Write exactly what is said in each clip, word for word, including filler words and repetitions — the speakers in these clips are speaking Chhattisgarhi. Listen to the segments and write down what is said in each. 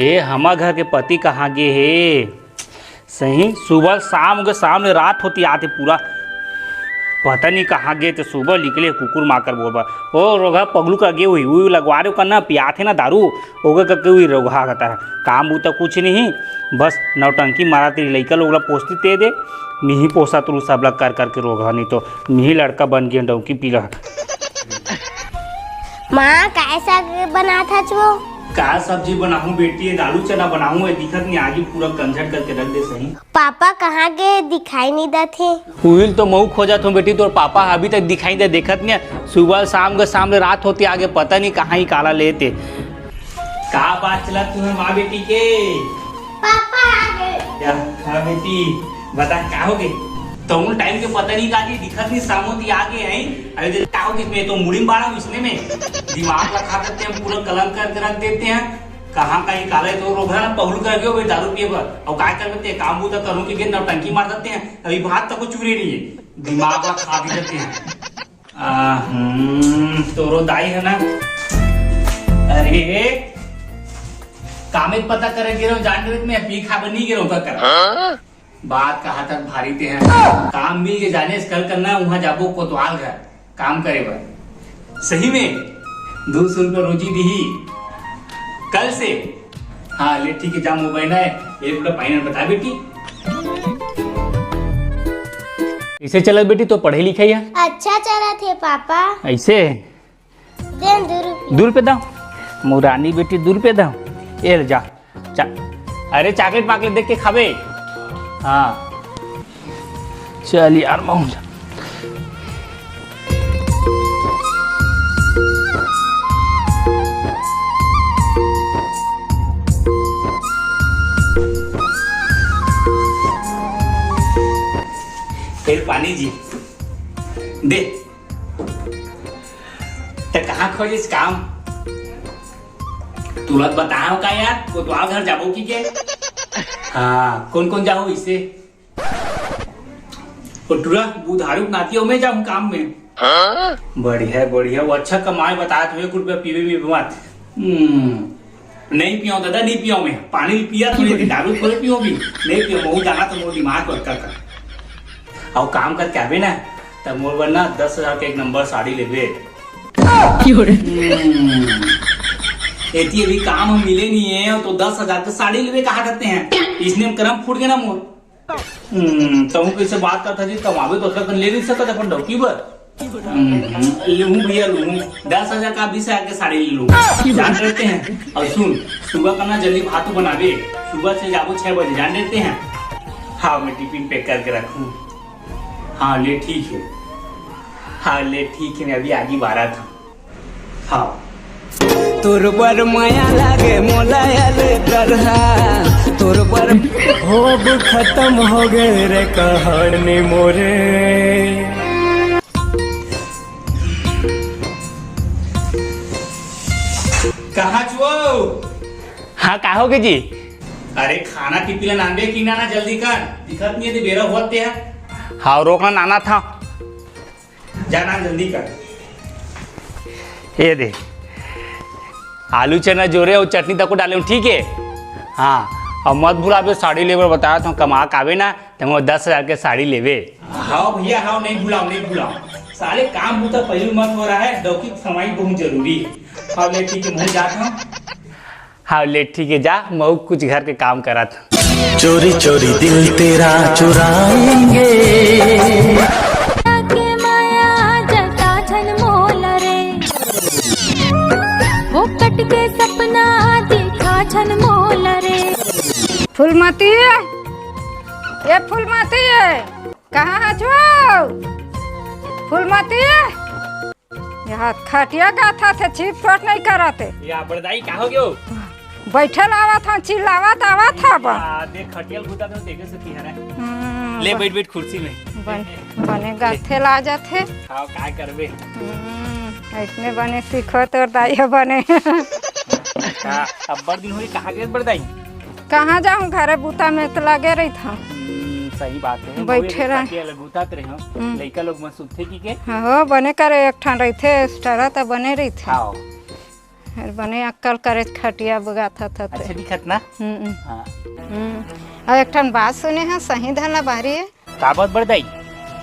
ए, हमर घर के पति कहाँ गे हे? सही, सुबह शाम के, शाम ले रात होती आथे पूरा। पता नहीं कहाँ गे, तो सुबह निकले कुकुर माकर बोलबा। ओ, रोगहा पगलू का गे हुई, उई लगवा रे ओकर ना, पियाथे ना दारू, ओकर करके उई रोगहा कहता है। काम बूता कुछ नहीं, बस नौटंकी मारा तेरी लइका लोग ला पोस्ती दे दे, मिही पोसा तुलू सब ला कर करके रोगहा, नहीं तो मिही लड़का बन गए डौकी पीला। माँ, काय साग बनात हच वो? का सब्जी बनाहूँ बेटी, एक आलू चना बनाहूँ, ये दिखत नहीं आगी पूरा कंझट करके रख दे सही। पापा कहाँ गे, दिखाई नहीं देत हे। उहिल तो मऊ खोजत हूँ बेटी, तोर पापा अभी तक दिखाई दे, देखत नहीं, सुबह शाम के, शाम ले रात होती आगे, पता नहीं कहाँ ही काला लेते। का बात चला तुम्हें माँ बेटी के? पापा आ गए। या, हाँ बेटी, बता का हो गए? तुम टाइम के पता नहीं का जी, दिखत नहीं, सामोती आ गए हैं। अरे जे का हो गए, मैं तो मुड़ी में बाड़ा हूँ इसने में। दिमाग ला खा देते हैं, पूरा कलम करके रख देते हैं। कहाँ का निकाले तो रोगहा ना पहुल कर गए भाई दारू पिए पर। और काय कर देते हैं, काम बूता करूँ कि गे नौटंकी मार देते हैं। अभी भात तक को चूरे नहीं है, दिमाग ला खा भी देते हैं। आ, हम्म, तोरो दाई है ना? अरे, कामे पता करे गिरो, जान रहे मैं पी खा बनी गिरो का कर। हाँ? बात कहा तक भारी ते हैं। काम मिल के जाने से कल करना, वहां जाबो कोतवाल घर काम करे बर। सही में दो सौ रुपया रोजी दीही कल से। हाँ, ले ठीक है, जा मोबाइल है, एक रुपया पाइन बता बेटी। कैसे चलत बेटी तो पढ़े लिखे है? अच्छा चलत हे पापा। ऐसे? दे दू रुपया। दू रुपया दो। मुरानी बेटी दू रुपया दो। ए ले जा। चा-, अरे चॉकलेट पाकलेट देख के खाबे। हाँ। चल यार, मैं जा। फिर पानी जी। दे। त कहाँ खोजिस काम? तुरंत बताओ का यार, कोतवाल घर जाबो की के? हाँ, कौन कौन जाओ इसे? ओ टुरा, बुधारू नाती हो, मैं जाऊँ काम में। बढ़िया, बढ़िया, वो अच्छा कमाए बताए तो एक रुपया पीवे में मत। हम्म। नहीं पियो दादा, नहीं पियो मैं। पानी पिया थोड़ी देर, दारू थोड़े पियो भी। नहीं पियो, बहुत जाना तो मोर दिमाग वर्क कर। और काम करके आवे ना, तब मोर बर ना दस हजार के एक नंबर साड़ी लेबे। क्यों रे? हम्म। एती अभी काम हम मिले नहीं है, तो दस हजार के साड़ी लेबे कहा करते हैं। इसने हम करम फूट गए ना मोर। हम्म, तहूँ कैसे बात करता जी, कमावे तो ओतका कन ले नहीं सकत अपन डौकी बर। हम्म, लूहूँ भैया, लूहूँ। दस हजार का बीस हजार के साड़ी ले लूँ। जान रहते हैं। और सुन, सुबह का ना जल्दी भात बनावे। सुबह से जाबो छह बजे, जान रहते हैं। हाँ, मैं टिफिन पैक करके रखूँ। हाँ, ले ठीक है। हाँ, ले ठीक है, मैं अभी आगी बारा था। हाँ। तोर बर मया लागे मोला अले करहा, तोर बर होब खत्म हो गए रे कहानी मोरे। कहाँ छुओ? हाँ, का होगे जी? अरे खाना टिफिन ला नानबे कि ना, ना जल्दी कर, दिखत नहीं है तो बेरा होते है। हाँ, रोकना नाना था। जा नान जल्दी कर। ये दे, आलू चना जोरे और चटनी तको डाले हूँ, ठीक है? हाँ, और मत भुलाबे, साड़ी लेबर बताया था, कमा के आबे ना, तो मैं दस हजार के साड़ी लेबे। हाँ भैया, हाँ, नहीं भुलाओ, नहीं भुलाओ। साले काम बूता पहले मत हो रहा है, डौकी फरमाई बहुत जरूरी है। हाँ, ले ठीक है, मैं जाता हूँ। हाँ, ले ठीक है, जा, महू कुछ घर के काम करत। चोरी चोरी दिल तेरा चुराएंगे। के माया जटा छन मोल रे, वो कट के सपना दिखा छन मोल रे। फूलमती, ए फूलमती, कहाँ हस वो? फूलमती। यहाँ खटिया का था थे छिप छोट नहीं करत हे। या बड़दाई का हो गयो? बैठल आवत हूँ, चिल्लावत आवत हूँ बा। आ, देख खटिया गुदा तो देखे से की हरे। हम्म, ले ब-, बैठ बैठ कुर्सी में। बन-, बने गथे ला जाथे। हाँ, का करबे? हम्म, ऐसने बने सीखो तोर दाई ह बने। हाँ, अब्बड़ दिन होई, कहाँ गए बड़दाई? कहाँ जाऊँ, घरे बूता में तो लगे रही था। हम्म, सही बात है। बैठे रहे। गुतात रहे हो। हम्म। लइका लोग मन सुतथे की के? हाँ हो, बने करे, एक ठन रहिथे, extra त बने रहिथे। हाँ। हर बने अक्कल करे खटिया बगाथत हते। अच्छा दिखत ना? हम्म। हाँ। हम्म। अउ एक ठन बात सुने हँव, सही धन ला बारी। का बात बड़दाई?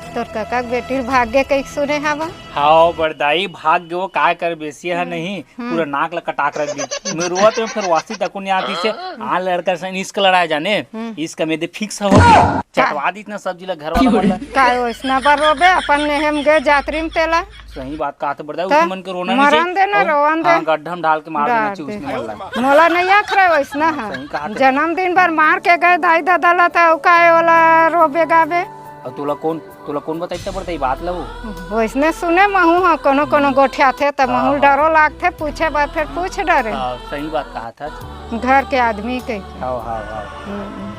तोर कका के बेटी ल भाग गे कहिके सुने हँव। हाव बड़दाई, भाग गे वो, काय करबे, सिया ह नहीं, हम्म। पूरा नाक ला कटाक रख दी। मैं रोवत हँव, फेर वासी तको नहीं आती से, आ लड़का से इसके लड़ाई जाने, हम्म। इसका में दे फिक्स हो गया। चटवा दीस ना सब्जी ला घर वाला मन ला। काय ओइसना बर रोबे, अपन नेहे म गे जातरी म तेला। सही बात कहा थे बड़दाई, त उस मन के रोना नहीं मरन चाहिए। दे ना, अउ रोवन दे। हाँ, गड्ढा में डाल के मार देना चाहिए उसने मन ला। मोला नहीं आखरे ओइसना हाँ, है। सही कहा थे। जन्मदिन बर मार के गए दाई ददा ला, त अउ काय ओला रोबे गाबे? अउ तोला कौन, तोला कौन बताई त बड़दाई बात ला वो? ओइसने सुने महू हाँ, कोनो कोनो गोठियाथे त महू हाँ, हाँ। डरो लागथे, पूछे बर फेर पूछ डरे। हाँ, सही बात कहा था। घर के आदमी के। हाँ, हाँ, हाँ। हम्म।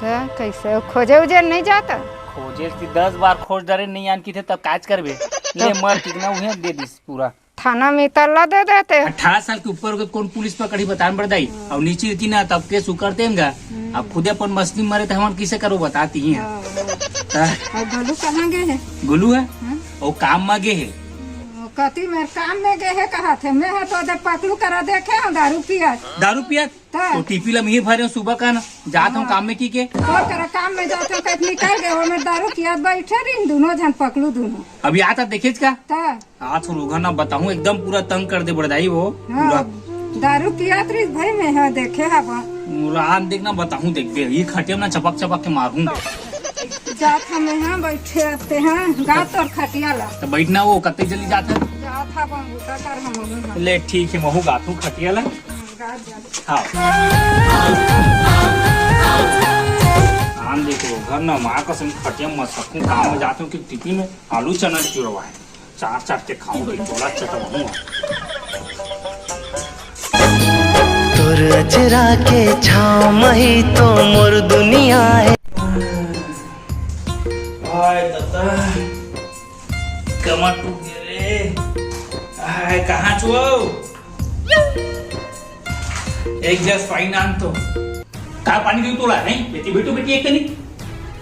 त कइसे खोजे उजे नहीं जाता? खोजे ती दस बार खोज डरे नहीं आन की थे तब काज करबे। ले मर कितना उहे दे दिस पूरा। थाना में तल्ला दे देते। अठारह साल के ऊपर के कौन पुलिस पकड़ी बतान बड़दाई? अउ नीचे इतनी ना तब केस उकरते हैं गा। अब खुदे अपन मछली मरे त हमन किसे करो बताती हैं। हाँ, हाँ। हाँ। अउ गोलू कहाँ गे हे? गोलू है? हाँ? वो काम में गे हे। वो कती मेर काम में गे हे कहा थे। मैं हा तो दे पकलू करा देखे हँव दारू पिया। दारू पिया? त? तो टिफिन ला मैं ही भरे हँव सुबह का ना, जात हँव हाँ। काम में की के। तो तेरा काम में जात हँव, कहीं निकल गए, वो मैं दारू पिया बैठे रही, दोनों झन पकलू दोनों। अभी आता देखेच का? त? आज रोगहा ना बताहूँ, एकदम पूरा तंग कर दे बड़दाई वो, हाँ, पूरा। दारू पियात रही भाई, मैं हा देखे हँव। मुरान देख ना बताहूँ, देख दे, ये खटिया में ना चपक चपक के मारूँ। जात हँव मैं हा बैठे रहते हैं, गा तोर खटिया ला। त बैठना वो, कते जल्दी जात है? जात हँव, बूता कर हम हूँ। ले ठीक है, महू गाथू खटिया ला। हाँ। आन देखो, घर ना माँ कसम खटिया मत सकूँ, काम में जात हँव कि टिफिन में आलू चना चुरवा है। चाट चाट के खाऊं, कि तोला चटवाऊं। तोर अचरा के छाँव मही तो मोर दुनिया है। हाय दादा, कमर टूट गया रे। हाय, कहाँ छुआओ? एक गिलास पानी आन तो। का पानी दिहूं तोला, नहीं? बेटी, बेटू, बेटी, एक तनी।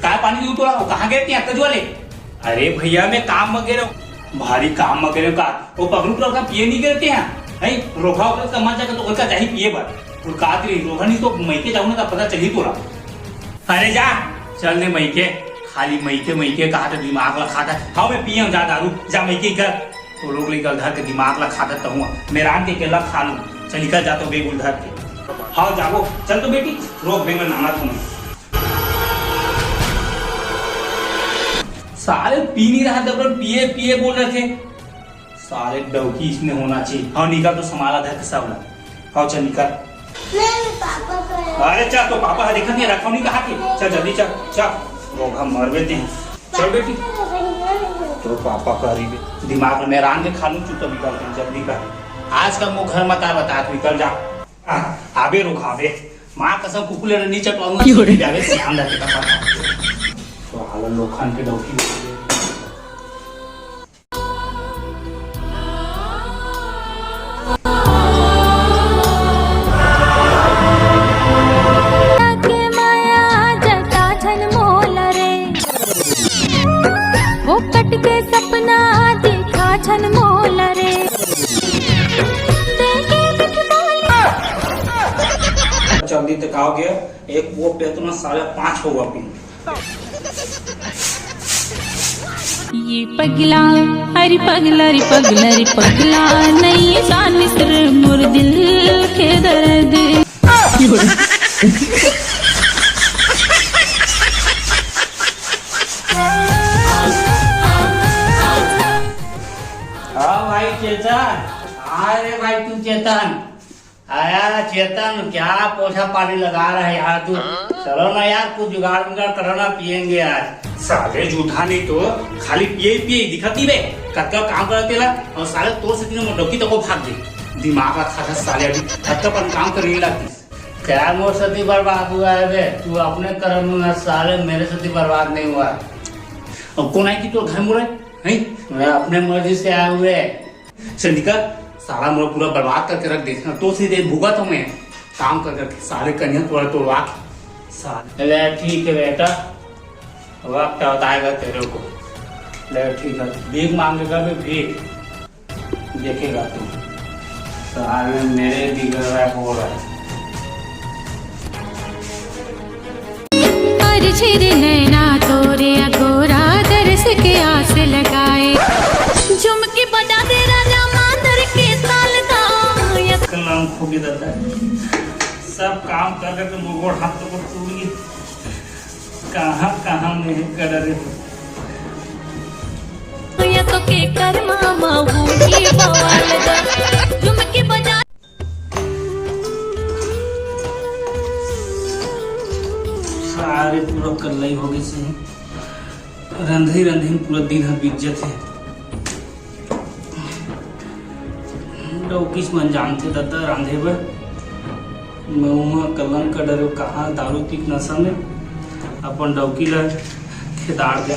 का पानी दिहूं तोला? वो कहाँ गए थे, अतज वाले? अरे भैया, मैं काम में गे रहेंव। भारी काम में गे रहेंव का? वो पगलू टोला का पिए नहीं गे रहिथे हैं, हैं? रोगहा ओकर का मन जाके तो ओकर का जाही पिए बर। और का तेरी रोगहा नहीं तो मइके जाऊँ ना, तो पता चली तोला। अरे जा, चल दे मइके, खाली मइके, मइके कहा तो दिमाग ला खाता। हाँ, मैं पिए हूँ, जा दारू, जा मइके कर। तो लोग ले गल धर के दिमाग ला खा देता हूँ। मैं रात के अकेला खा लूँ। चल निकल जा तो बेगुल धर के। हाँ जाबो। चल तो बेटी, रोक बे मैं नहाना धोना। साले पी नहीं रहा जबरन पिए पिए बोल रहे थे। साले डौकी इसने होना चाहिए। हाँ निकल तो संभाला धर के सब ला। हाँ चल निकल। नहीं, पापा का है। अरे चल तो पापा है, देखा नहीं रखा नहीं कहा के। चल जल्दी चल, चल। रोगहा मरबे ते। चल बेटी। तो पापा कह रही है, दिमाग में रांध के खा लूं, चुप तो निकल के जल्दी कर। आज का मुंह घर मत आ बता, तू निकल जा। आ, आबे रोगहा आबे। माँ कसम कुकुर ले नीचे टोलू क्यों रे? जावे सियान रहते का पता। तो हाल लोखन के डौकी। के माया जता छन मोल रे, वो कट के सपना दिखा छन मोल रे। देखे मिठ बोली। चांदी तक आओगे, एक वो पे तो ना साढ़े पाँच होगा पी। ये पगला, अरे पगला, अरे पगला, अरे पगला, नहीं जानिस रे मोर दिल के दर्द। हाँ भाई चेतन, हाँ रे भाई तू चेतन। अरे चेतन, क्या पोछा पानी लगा रहा है यार तू? चलो ना यार, कुछ जुगाड़ उगाड़ करो ना, पियेंगे आज। साले झूठा नहीं तो, खाली पिए ही पिए, दिखत नहीं बे। कतका काम करत तेला, और साले तोर सेती ना मोर डौकी तको भाग दे। दिमाग ला खाता साले, अभी कतका अपन काम करे नहीं लगती। क्या मोर सेती बर्बाद हुआ है बे? तू अपने कर्म में, साले मेरे सेती बर्बाद नहीं हुआ है। अब कौन है कि तोर घर मुरे? हैं? मैं अपने मर्जी से आए हुए। चल निकल, साला मोला पूरा बर्बाद करके रख दे। तो सीधे भुगत हूँ मैं, काम कर करके, साले कनिया तोड़ा तोड़वा के। साले। ले ठीक है बेटा, वक्त बताएगा तेरे को। ले ठीक है, भीख मांगेगा बे, भीख। देखेगा तू। साले मेरे बिगड़ रहा है, बोल रहा है। अरे छिरे नैना तोरे अगोरा, दरस के आस लगाए। झुमके बजा दे राजा मांदर के ताल दा। कल नाम खो गया दादा, सब काम कर करके मोर गोड़ हाथ तो टूट गए। कहाँ कहाँ में कड़र या तो के कर मामा बूढ़ी बवाल दा। झुमके बजा सारे पूरा कल्लई हो गए से। रंधई रंधई पूरा दिन ह बीत जथे। डौकीस मन जानथे ददा रांधे बर। मैं उहाँ कलंक का डरे कहाँ दारू पी के नशा में अपन डौकी ला खेदार दे।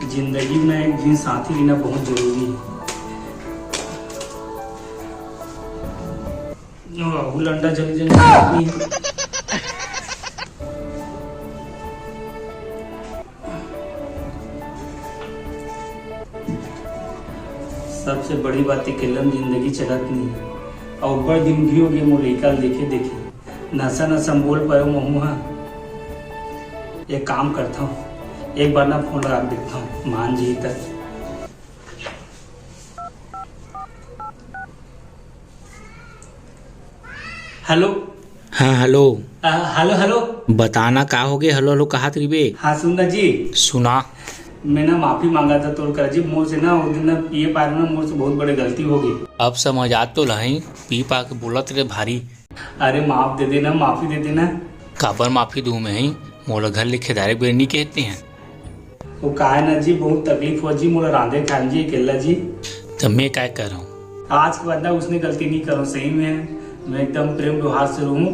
जिंदगी में एक झिन साथी लेना बहुत जरूरी है। ओ, लंडा जल्दी जल्दी। सबसे बड़ी बात, अकेल्ला में जिंदगी चलत नहीं। अउ बड़ दिन भी हो गए मोर लइका ल देखे देखे। नशा नशा में बोल पायो महू हा। एक काम करता हूँ, एक बार ना फोन लगा के देखता हूँ, मान जी तक। हेलो। हाँ, हेलो। अ, हेलो, हेलो। बताना, का होगे? हेलो हेलो कहत रहिबे। हाँ, सुन ना जी। सुना। मैं ना माफी मांगा था तोर करा जी, मोर से ना वो दिन ना पिए पार ना मोर से बहुत बड़े गलती हो गई। अब समझ आ तो लही, पी पा के बोलत रे भारी। अरे माफ दे देना, माफी दे देना। काबर माफी दूं मैं ही? मोला घर ले खेदारे बेर नहीं कहते हैं। वो का है ना जी, बहुत तकलीफ हो जी मोला रांधे खाए में जी अकेल्ला जी। तो मैं काय करूँ? आज के बाद ना उसने गलती नहीं करूँ, सही में मैं एकदम प्रेम व्यवहार से रहूँ।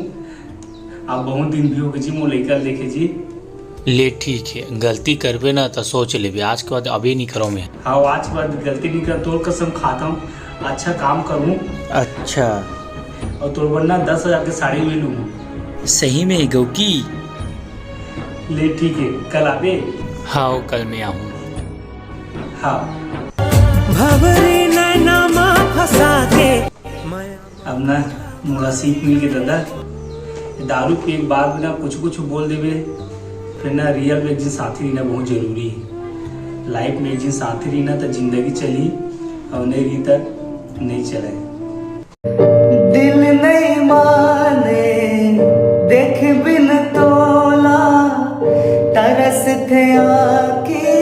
अब बहुत दिन भी हो गए जी मोर लइका ल देखे जी। ले ठीक है, गलती करबे ना तो सोच लेबे, आज के बाद अभी नहीं करो मैं। हाँ, आज के बाद गलती नहीं कर, तोर कसम खाता हूँ, अच्छा काम करूँ। अच्छा। और तोर बर ना दस हजार के साड़ी ले लूँ। सही में गौकी? ले ठीक है, कल आबे। हाँ, कल मैं आऊँ। हाँ। भवरी नैना मा फंसा के। अब ना मोला सीख मिल के दादा, दारू पिए के बाद भी ना कुछ कुछ बोल देबे, फिर ना रियल में एक झिन साथी रहना बहुत जरूरी है। लाइफ में एक झिन साथी रहना तो जिंदगी चली, और नहीं रही तो नहीं चले। दिल नहीं माने देख बिन तोला, तरस थे आके।